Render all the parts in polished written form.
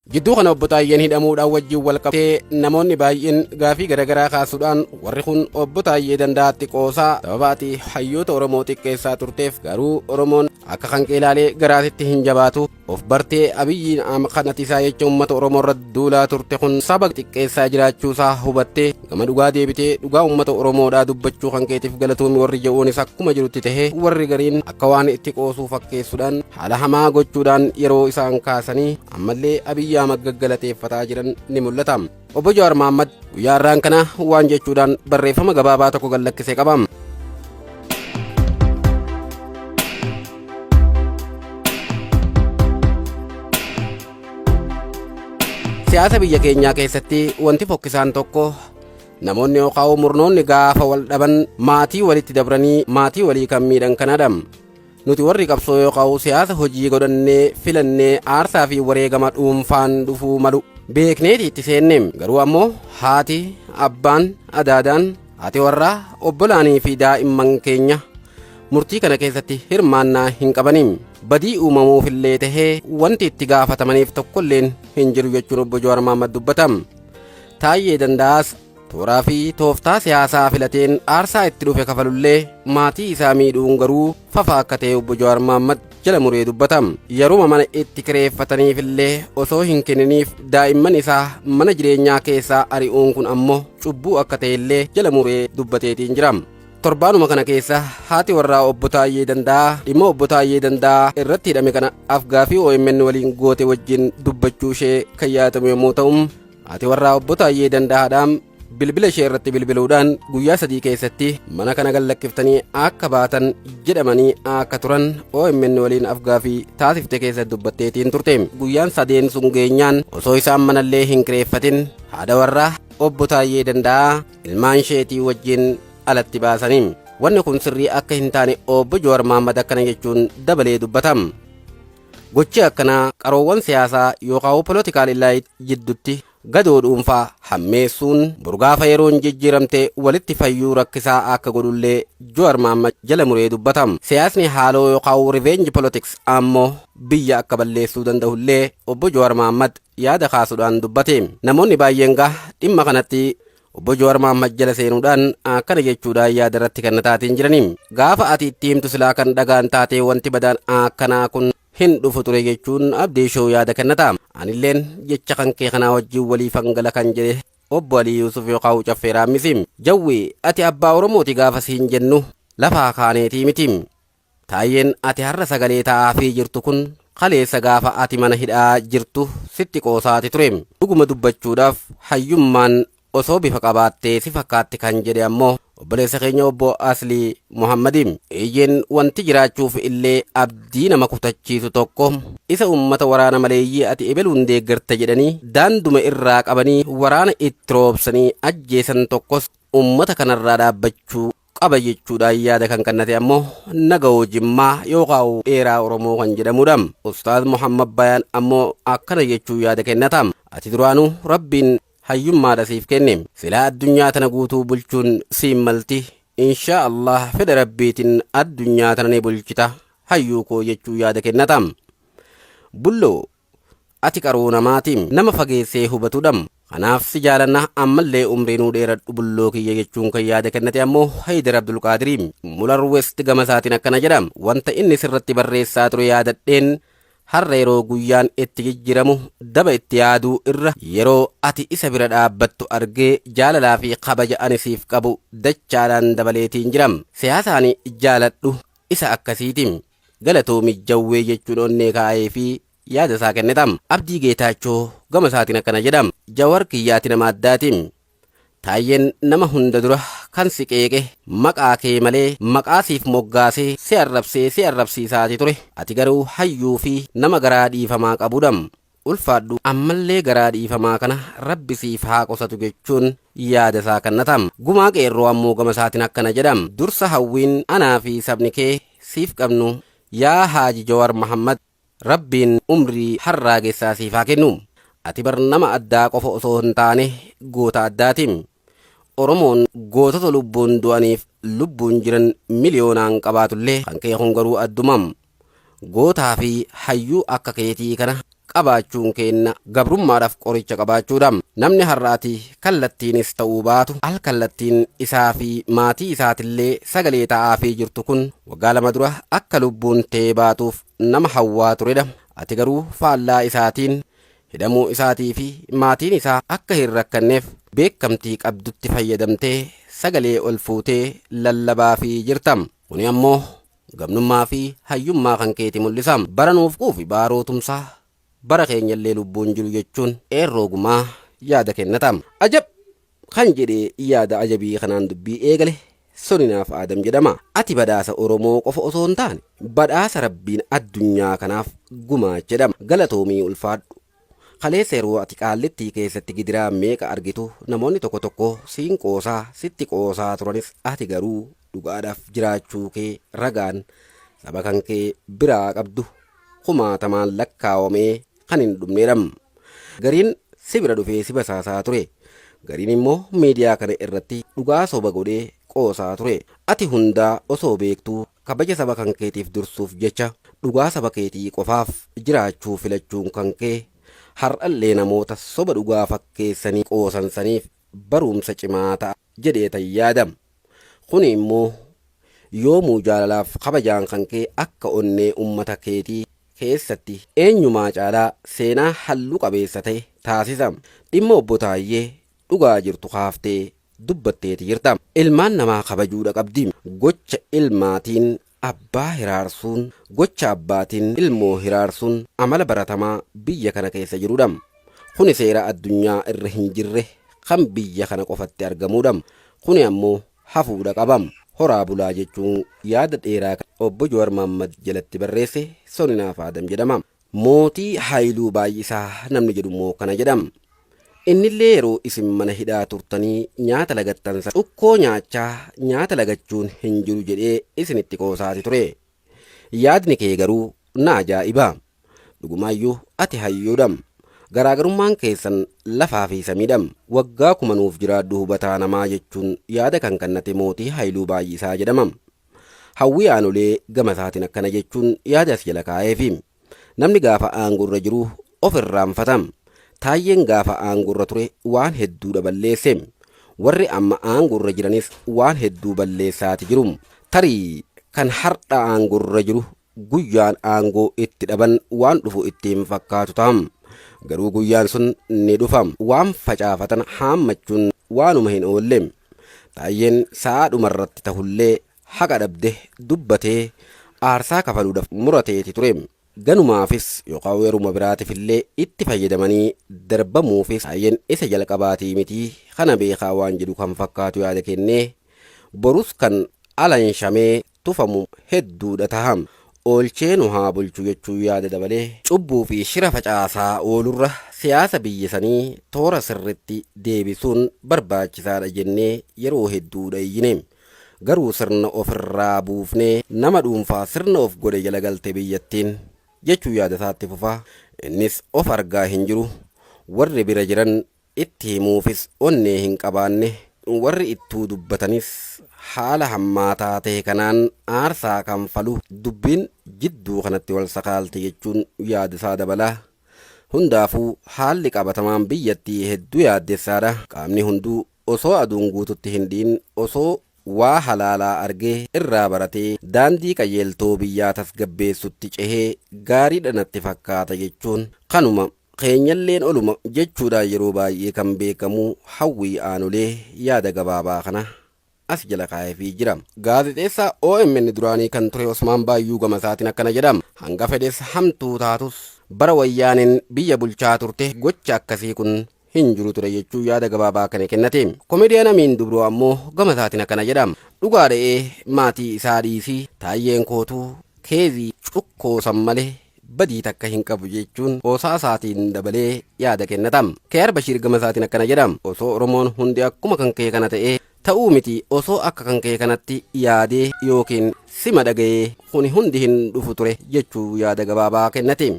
Jidduu kana Obbo Taayyeen hidhamuudhaan wajjin wal qabatee namoonni baay'een gaafii garaagaraa kaasuudhaan warri kun Obbo Taayyee Danda'aatti qoosaa sababa ati hayyoota Oromoo xiqqeessaa turteef garuu Oromoon akka kan qeelaalee garaasitti hin jabaatu of bartee Abiyyiin kan ati isaa jecha uummata Oromoo irra duulaa turte kun saba xiqqeessaa jiraachuusaa hubattee gama dhugaa deebitee dhugaa uummata Oromoodhaa dubbachuu kan keetiif galatoomi warri je'uunis akkuma jirutti tahee warri gariin akka waan itti qoosuu fakkeessuudhaan haala hamaa gochuudhaan yeroo isaan kaasanii ammallee Abiyyi Ahmad gaggalateeffataa jiran ni mul'ata. Obbo Jawaar Mahaammad guyyaa har'aan kana waan jechuudhaan barreeffama gabaabaa tokko gad lakkisee qaba. Siyaasa biyya keenyaa keessatti wanti fokkisaan tokko namoonni yookaan murnoonni gaafa wal dhaban maatii walitti dabranii maatii walii kan miidhan kanadha. Nuti warri qabsoo yookaan siyaasa hojii godhannee filannee aarsaa fi wareegama dhuunfaan dhufuu malu beekneeti itti seenne. Garuu ammoo haati, abbaan, adaadaan, haati warraa, obbolaanii fi daa'imman keenya murtii kana keessatti hirmaannaa hin qabani. Badii uumamuufillee tahee wanti itti gaafatamaniif tokkolleen hin jiru jechuun Obbo Jawaar Mahaammad dubbata. Taayyee Danda'aas tooraa fi tooftaa siyaasaa filateen aarsaa itti dhufe kafalullee maatii isaa miidhuun garuu fafa akka ta'e Obbo Jawaar Mahaammad jala muree dubbata. Yeruma mana itti kireeffataniifillee osoo hin kenniniif daa'imman isaa mana jireenyaa keessaa ari'uun kun ammoo cubbuu akka ta'ellee jala muree dubbateetiin jira. Torbaanuma kana keessa haati warraa Obbo Taayyee Danda'aa dhimma Obbo Taayyee Danda'aa irratti hidhame kana afgaafii OMN waliin goote wajjin dubbachuu ishee kan yaadatamu yommuu ta'u, haati warraa Obbo Taayyee Danda'aadhaan bilbila ishee irratti bilbiluudhaan guyyaa 3 keessatti mana kana gad lakkiftanii akka baatan jedhamanii akka turan OMN waliin afgaafii taasifte keessatti dubbatteetiin turte. Guyyaan sadeen sun geenyaan osoo isaan manallee hin kireeffatin haadha warraa Obbo Taayyee Danda'aa ilmaan isheetii wajjin alatti baasanii. Wanni kun sirrii akka hin taane Obbo Jawaar Mahaammad akkana jechuun dabalee dubbatam. Gochi akkanaa qaroowwan siyaasaa yookaan political elite jiddutti gadoo dhuunfaa hammeessuun borgaafa yeroon jijjiiramte walitti fayyuu rakkisaa akka godhullee Jawaar Mahaammad jala muree dubbatam. Siyaasni haaloo yookaan revenge politics ammoo biyya akka balleessuu danda'ullee Obbo Jawaar Mahaammad yaada kaasuudhaan dubbate. Namoonni baay'een gaa dhimma kanatti Obbo Jawaar Mahaammad jala seenuudhaan akkana jechuudhaan yaada irratti kennataatiin jirani. Gaafa ati itti himtu silaa kan dhagaan taatee wanti badaan akkanaa kun hin dhufu ture jechuun Abdii Show yaada kennata. Anilleen jecha kan kee kanaa wajjin waliifan gala kan jedhe Obbo Alii Yuusuf yookaan Caffee Raammisi. Jawwi ati abbaa Oromooti gaafa siin jennu lafaa kaaneetii miti. Taayyeen ati har'a sagalee ta'aafii jirtu kun kaleessa gaafa ati mana hidhaa jirtu sitti qoosaati ture. Dhuguma dubbachuudhaaf hayyummaan osoo bifa qabaattee si fakkaatti kan jedhe ammoo obboleessa keenya Obbo Aslii Muhammadi. Eeyyeen wanti jiraachuuf illee abdii nama kutachiisu tokko isa uummata waraana maleeyyii ati ebeluun deeggarta jedhanii daanduma irraa qabanii waraana itti roobsanii ajjeesan tokkos uummata kanarraa dhaabbachuu qaba jechuudhaan yaada kan kennate ammoo Nagawoo Jimmaa yookaan Dheeraa Oromoo kan jedhamudha. Ustaaz Muhammad Bayaan ammoo akkana jechuun yaada kennata. Ati duraanuu Rabbiin hayyummaadha siif kenne. Silaa addunyaa tana guutuu bulchuun siin malti. Inshaa Allah fedha Rabbiitiin addunyaa tana ni bulchita hayyuu koo jechuun yaada kennata. Bulloo Ati qaroo namaati. Nama fageessee hubatudha. Kanaaf si jaalanna ammallee umrii nuu dheeradhu bulloo kiyya jechuun kan yaada kennate ammoo Haydar Abdulqaadiri. Mular West gama isaatiin akkana jedha. Wanta inni sirratti barreessaa ture yaadadheen har'a yeroo guyyaan itti jijjiramu daba itti yaaduu irra yeroo ati isa bira dhaabbattu argee jaalalaa fi kabaja ani siif qabu dachaadhaan dabaleetiin jira. Siyaasaani jaaladhu isa akkasiiti. Galatoomi Jawwee jechuun onnee kaa'ee fi yaada isaa kenneta. Abdii Geetaachoo gama isaatiin akkana jedha. Jawar kiyyaati nama addaati. Taayyeen nama hunda dura kan si qeeqe maqaa kee malee maqaa siif moggaasee si arrabsee si arrabsiisaati ture. Ati garuu hayyuu fi nama garaa dhiifamaa qabudha. Ulfaadhu ammallee garaa dhiifamaa kana Rabbi siif haa qosatu jechuun yaada isaa kennata. Gumaa Qeerroo ammoo gama isaatiin akkana jedha. Dursa hawwiin anaa fi sabni kee siif qabnu yaa Haaji Jawar Mahammad Rabbiin umrii harraagessaa siif haa kennu. Ati bar nama addaa qofa osoo hin taane goota addaati. Oromoon gootota lubbuun du'aniif lubbuun jiran miliyoonaan qabaatullee kan kee kun garuu adduma. Gootaa fi hayyuu akka keetii kana qabaachuun keenna gabrummaadhaaf qoricha qabaachuudha. Namni har'aati kallattiinis ta'uu baatu al kallattiin isaa fi maatii isaatillee sagalee ta'aafii jirtu kun waggaa 2 dura akka lubbuun tee baatuuf nama hawwaa turedha. Ati garuu faallaa isaatiin hidhamuu isaatii fi maatiin isaa akka hin rakkanneef beekamtii qabdutti fayyadamtee sagalee ol fuutee lallabaafii jirta. Kuni ammoo gamnummaa fi hayyummaa kan keeti mul'isa. Bara nuuf quufi Baaroo Tumsaa bara keenyallee lubbuun jiru jechuun qeerroo gumaa yaada kennata. Ajab! Kan jedhee yaada ajabii kanaan dubbii eegale Soninaaf Aadam jedhama. Ati badhaasa Oromoo qofa osoo hin taane badhaasa Rabbiin addunyaa kanaaf gumaachedha. Galatoomii ulfaadhu. Kaleessa yeroo ati Qaallittii keessatti gidiraa meeqa argitu namoonni tokko tokko siin qoosaa, sitti qoosaa turanis ati garuu dhugaadhaaf jiraachuu kee ragaan saba kan kee biraa qabdu kumaatamaan lakkaawamee kan hin dhumneedha. Gariin si bira dhufee si basaasaa ture. Gariin immoo miidiyaa kana irratti dhugaa soba godhee qoosaa ture. Ati hundaa osoo beektuu kabaja saba kan keetiif dursuuf jecha dhugaa saba keetii qofaaf jiraachuu filachuun kan kee har'allee namoota soba dhugaa fakkeessanii qoosan saniif baruumsa cimaa ta'a jedheetan yaada. Kuni immoo yoomuu jaalalaaf kabajaan kan kee akka onnee ummata keetii keessatti eenyumaa caalaa seenaa hallu qabeessa ta'e taasisa. Dhimma Obbo Taayyee dhugaa jirtu kaaftee dubbatteeti jirta. Ilmaan namaa kabajuudha qabdi. Gocha ilmaatiin abbaa hiraarsuun, gocha abbaatiin ilmoo hiraarsuun amala baratamaa biyya kana keessa jirudha. Kuni seera addunyaa irra hin jirre kan biyya kana qofatti argamuudha. Kuni ammoo hafuudha qaba. Horaa bulaa jechuun yaada dheeraa Obbo Jawar Mohammad jalatti barreesse Soninaaf Aadam jedhama. Mootii Haayiluu Baay'isaa namni jedhu immoo kana jedha. Innillee yeroo isin mana hidhaa turtanii nyaata lagattan sana cukkoo nyaachaa nyaata lagachuun hin jiru jedhee isinitti qoosaati ture. Yaadni kee garuu na ajaa'iba. Dhugumaayyuu ati hayyuudha. Garaagarummaan keessan lafaa fi samiidha. Waggaa kuma nuuf jiraadhu hubataa namaa jechuun yaada kan kannate Mootii Haayiluu Baay'isaa jedhama. Hawwii Aanolee gama isaatiin akkana jechuun yaada as jala kaa'eefi. Namni gaafa aangorra jiru of irraanfata. Taayyeen gaafa aangorra ture waan hedduudha balleesse. Warri amma aangorra jiranis waan hedduu balleessaati jiru. Tarii kan hardha aangorra jiru guyyaan aangoo itti dhaban waan dhufu itti hin fakkaatu ta'a. Garuu guyyaan sun ni dhufa. Waan facaafatan haammachuun waanuma hin oolle. Taayyeen sa'aa dhumarratti tahullee haqa dhabde dubbatee aarsaa kafaluudhaf murateeti ture. Ganumaafis yookaan yeruma biraatifillee itti fayyadamanii darbamuufis Taayyeen isa jalqabaatii miti kana beekaa waan jedhu kan fakkaatu yaada kennee borus kan alanshamee tufamu hedduudha taha. Oolchee nu haa bulchu jechuun yaada dabalee cubbuu fi shira facaasaa oolurra siyaasa biyya sanii toora sirritti deebisuun barbaachisaadha jennee yeroo hedduudha iyyine. Garuu sirna ofirraa buufnee nama dhuunfaa sirna of godhe jala galte biyyattiin jechuun yaada isaatti fufa. Innis of argaa hin jiru. Warri bira jiran itti himuufis onnee hin qabaanne. Warri ittuu dubbatanis haala hammaataa tahe kanaan aarsaa kanfalu. Dubbiin jidduu kanatti wal sakaalte jechuun yaada isaa dabala. Hundaafuu haalli qabatamaan biyyattii hedduu yaaddessaadha. Qaamni hunduu osoo aduun guututti hin dhi'in osoo waa halaalaa argee irraa baratee daandii qajeeltoo biyyaa tasgabbeessutti cehee gaariidha natti fakkaata jechuun kanuma keenyalleen oluma jechuudhaan yeroo baay'ee kan beekamu Hawwii Aanolee yaada gabaabaa kana as jala kaa'eefii jira. Gaazexeessaa OMN duraanii kan ture Osmaan Baayyuu gama isaatiin akkana jedha. Hanga fedhes hamtuu taatus bara Wayyaaneen biyya bulchaa turte gocha akkasii kun hin jiru ture jechuun yaada gabaabaa kana kennate. Komediyaan Amiin Dubroo ammoo gama isaatiin akkana jedha. Dhugaa dha'ee maatii isaa dhiisii Taayyeen kootuu keezii cukkoo san malee badii takka hin qabu jechuun qoosaa isaatiin dabalee yaada kennata. KR Bashiir gama isaatiin akkana jedha. Osoo Oromoon hundi akkuma kan kee kana ta'ee ta'uu miti osoo akka kan kee kanatti yaadee yookiin sima dhaga'ee kuni hundi hin dhufu ture jechuu yaada gabaabaa kennate.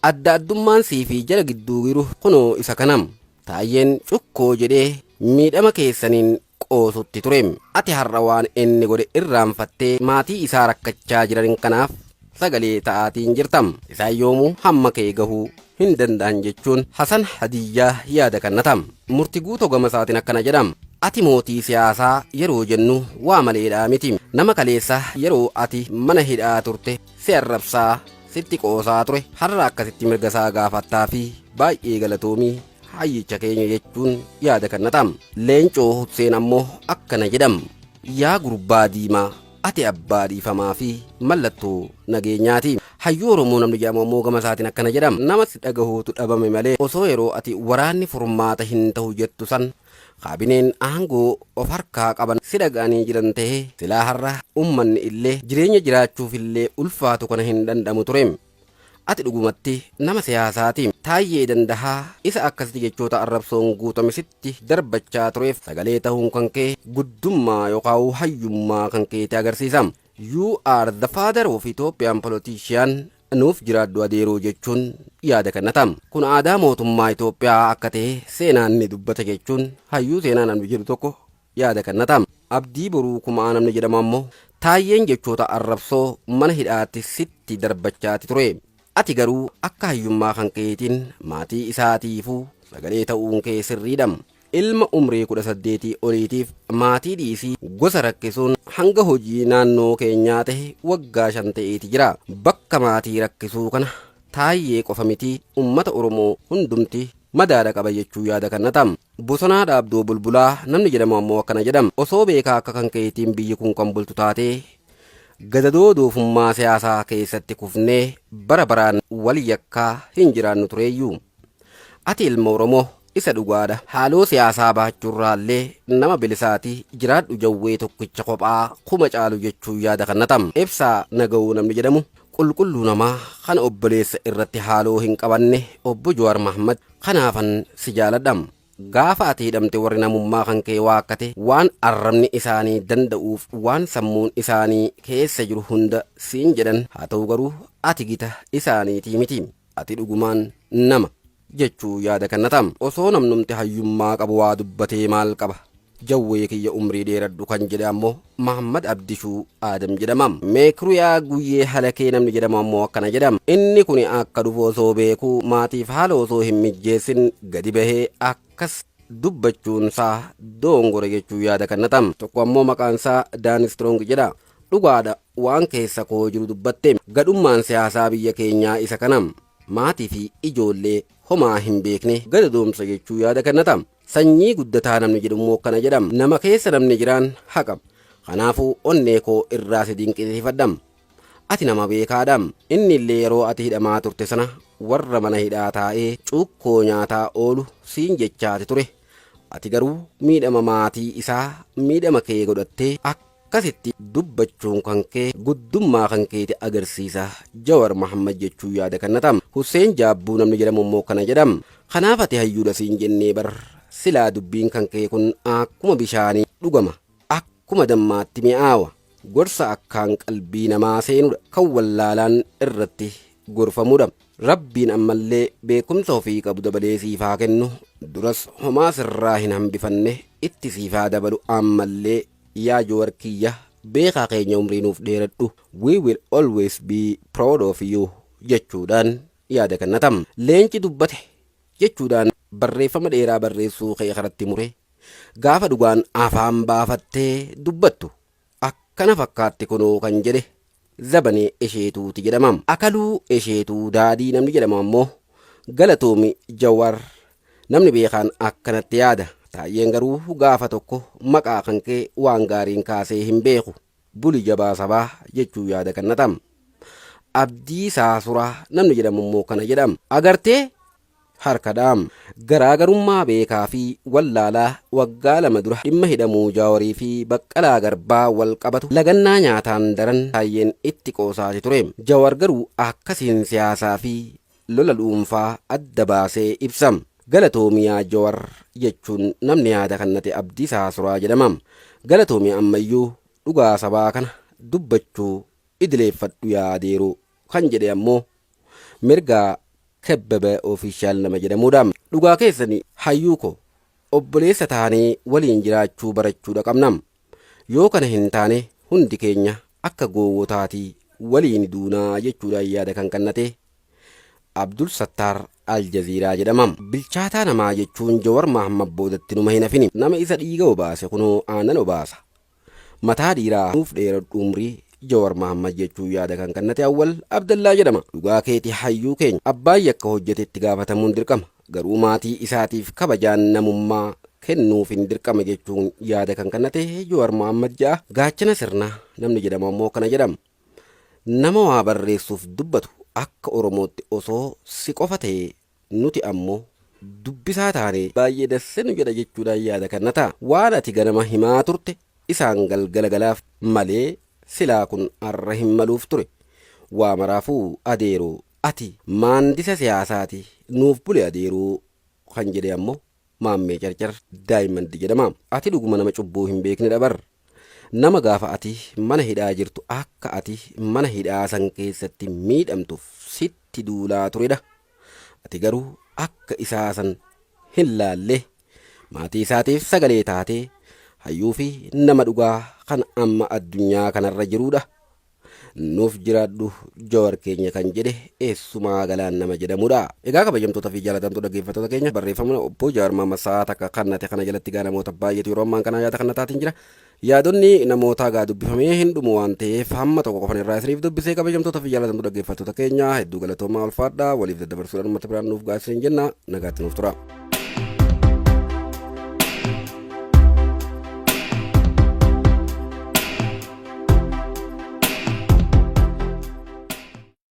Adda addummaan sii fi jara gidduu jiru kunoo isa kana. Taayyeen cukkoo jedhee miidhama keessaniin qoosutti ture. Ati har'a waan inni godhe irraanfattee maatii isaa rakkachaa jiran kanaaf Sagalee ta'aatiin jirtam. Isaan yoomuu hamma kee gahuu hin danda'an jechuun Hasan Hadiyyaa yaada kennatam. Murti Guutoo gama isaatiin akkana jedham. Ati mootii siyaasaa yeroo jennu waa maleedhaa miti. Nama kaleessa yeroo ati mana hidhaa turte si arrabsaa, sitti qoosaa ture, har'a akkasitti mirga isaa gaafattaa fi baay'ee galatoomii hayyicha keenya jechuun yaada kennatam. Leencoo Husseen ammoo akkana jedham. Yaa gurbaa diimaa, ati abbaa dhiifamaa fi mallattoo nageenyaati. Hayyuu Oromoo namni jedhamu ammoo gama isaatiin akkana jedham. Nama si dhagahuutu dhabame malee, osoo yeroo ati waraanni furmaata hin ta'u jettu san kaabineen aangoo of harkaa qaban si dhaga'anii jiran ta'e, silaa har'a ummanni illee jireenya jiraachuuf illee ulfaatu kana hin danda'amu ture. Ati dhugumatti nama siyaasaati. Taayyee Dandahaa isa akkasitti jechoota arrabsoon guutame sitti darbachaa tureef sagalee ta'uun kan kee guddummaa yookaan hayyummaa kan keeti agarsiisa. You are the father of Ethiopian politician, nuuf jiraadhu adeeroo jechuun yaada kennatam. Kun aadaa mootummaa Itoophiyaa akka ta'e seenaan ni dubbata jechuun hayyuu seenaa namni jedhu tokko yaada kennatam. Abdii Boruu Kumaa namni jedhamu ammoo, Taayyeen jechoota arrabsoo mana hidhaatti sitti darbachaati ture. Ati garuu akka hayyummaa kan keetiin maatii isaatiifuu sagalee ta'uun kee sirriidha. Ilma umrii 18 oliitiif maatii dhiisii gosa rakkisuun hanga hojii naannoo keenyaa ta'e waggaa 5 ta'eeti jira. Bakka maatii rakkisuu kana Taayyee qofa miti, ummata Oromoo hundumti madaadha qaba jechuu yaada kennatam. Bosonaa Dhaabdoo Bulbulaa namni jedhamu ammoo akkana jedham. Osoo beekaa akka kan keetiin biyyi kun kan bultu taatee, gadadoo doofummaa siyaasaa keessatti kufnee bara baraan wal yakkaa hin jiraannu tureeyyuu. Ati ilma Oromoo isa dhugaadha. Haaloo siyaasaa baachuurraallee nama bilisaati, jiraadhu jawwee tokkicha kophaa kuma caalu jechuun yaada kennatam. Ibsaa Nagawuu namni jedhamu, qulqulluu namaa kana obboleessa irratti haaloo hin qabanne obbo Jawaar Mahmad kanaafan si jaaladha. Gaafa ati hidhamte warri namummaa kan kee waakkate waan arrabni isaanii danda'uuf waan sammuun isaanii keessa jiru hunda siin jedhan. Haa ta'u garuu ati gita isaaniitii miti. Ati dhugumaan nama jechuu yaada kennatam. Osoo namnumti hayyummaa qabu waa dubbatee maal qaba? Jawwee kiyya umrii dheeradhu kan jedhe ammoo Mahammad Abdishuu Aadam jedhama. Meekruyaa Guyyee Halakee namni jedhamu ammoo akkana jedhama. Inni kuni akka dhufu osoo beekuu maatiif haala osoo hin mijjeessin gadi bahee akkas dubbachuunsaa doongore jechuu yaada kennatam. Tokko ammoo maqaansaa Daan Strong jedha. Dhugaadha, waan keessa koo jiru dubbatte. Gadhummaan siyaasaa biyya keenyaa isa kana. Maatii fi ijoollee homaa hin beekne gadadoomsa jechuu yaada kennatam. Sanyii Guddataa namni jedhu immoo akkana jedham. Nama keessa namni jiraan haqa. Kanaafuu onnee koo irraa si dinqisiifadham. Ati nama beekaadha. Inni illee yeroo ati hidhamaa turte sana warra mana hidhaa taa'ee cuukkoo nyaataa oolu siin jechaati ture. Ati garuu miidhama maatii isaa miidhama kee godhattee akkasitti dubbachuun kan kee guddummaa kan keeti agarsiisa Jawar Mahammad jechuu yaada kennatam. Husseen Jaabbuu namni jedhamu immoo kana jedham. Kanaaf ati hayyuudha siin jennee bar, silaa dubbiin kan kee kun akkuma bishaanii dhugama, akkuma dammaatti mi'aawa. Gorsa akkaan qalbii namaa seenudha, kan wallaalaan irratti gorfamudha. Rabbiin ammallee beekumsa ofii qabu dabalee siif haa kennu. Duras homaa sirraa hin hambifanne, itti siif haa dabalu ammallee. Yaa Jawar kiyya, beekaa keenya, umrii nuuf dheeradhu, we will always be proud of you jechuudhaan yaada kennatam. Leenci dubbate jechuudhaan barreeffama dheeraa barreessuu kee karatti mure, gaafa dhugaan afaan baafattee dubbattu akkana fakkaatti kunoo kan jedhe Zabanee Esheetuuti jedhama. Akaluu Esheetuu Daadii namni jedhamu ammoo, galatoomi Jawar, namni beekaan akkanatti yaada. Taayyeen garuu gaafa tokko maqaa kan kee waan gaariin kaasee hin beeku. Buli jabaa sabaa jechuu yaada kennatam. Abdii Saasuraa namni jedhamu immoo kana jedhama. Agartee harka dhaam. Garaagarummaa beekaa fi wallaalaa waggaa 2 dura dhimma hidhamuu Jaawarii fi Baqqalaa Garbaa wal qabatu lagannaa nyaataan daran Taayyeen itti qoosaati ture. Jawar garuu akkasiin siyaasaa fi lola dhuunfaa adda baasee ibsa. Galatoomi yaa Jawar jechuun namni yaada kannate Abdii Saasuraa jedhama. Galatoomi, ammayyuu dhugaa sabaa kana dubbachuu idileeffadhu yaa adeeroo kan jedhe ammoo Mirgaa Kebbebe Official nama jedhamudha. Dhugaa keessani hayyuu ko, obboleessa taanee waliin jiraachuu barachuudha qabna. Yoo kana hin taane hundi keenya akka gowwotaatii waliin duunaa jechuudhaan yaada kan kannate Abdul Sattaar Aljaziiraa jedhama. Bilchaataa namaa jechuun Jawar Mahammad boodatti numa hin hafini. Nama isa dhiiga obaase kunoo aannan obaasa. Mataa dhiiraa nuuf dheeradhu umrii Jawar Mahammad jechuun yaada kan kannate Awwal Abdallaa jedhama. Dhugaa keeti hayyuu keenya. Abbaan yakka hojjete itti gaafatamuun dirqama. Garuu maatii isaatiif kabajaan namummaa kennuufin dirqama jechuun yaada kan kannate Jawar Mohammed ja'a. Gaachana sirnaa namni jedhamu ammoo akkana jedhama. Nama waa barreessuuf dubbatu akka Oromootti osoo si qofa ta'ee nuti ammoo dubbisaa taanee baay'ee dasse nu jedha jechuudhaan yaada kannata. Waan ati ganama himaa turte isaan galgala galaaf malee silaa kun har'a hin maluuf ture. Waa maraafuu adeeroo ati maandisa siyaasaati nuuf buli adeeroo kan jedhe ammoo Maammee Carcar Daayimandi jedhama. Ati dhuguma nama cubbuu hin beeknedha bar. Nama gaafa ati mana hidhaa jirtu akka ati mana hidhaa san keessatti miidhamtuuf sitti duulaa turedha. Ati garuu akka isaa san hin laalle. Maatii isaatiif sagalee taatee hayyuu fi nama dhugaa kan amma addunyaa kanarra jiruudha. Nuuf jiraadhu Jawar keenya kan jedhe Eessumaa Galaan nama jedhamudha. Egaa kabajamtoota fi jaalatamtuu dhaggeeffattoota keenya barreeffama obbo Jawar Mohammad sa'aa takka kannate kana jalatti gaa namoota baay'eetu yeroo ammaan kana yaada kannataatiin jira. Yaadonni namootaa gaa dubbifamee hin dhumu waan ta'eef hamma tokko qofan irraa isiniif dubbisee kabajamtoota fi jaalatamtuu dhaggeeffattoota keenya hedduu galatoomaa ulfaadhaa waliif daddabarsuudhaan uummata biraan nuuf gahaa isiniin jenna nagaatti nuuf tura.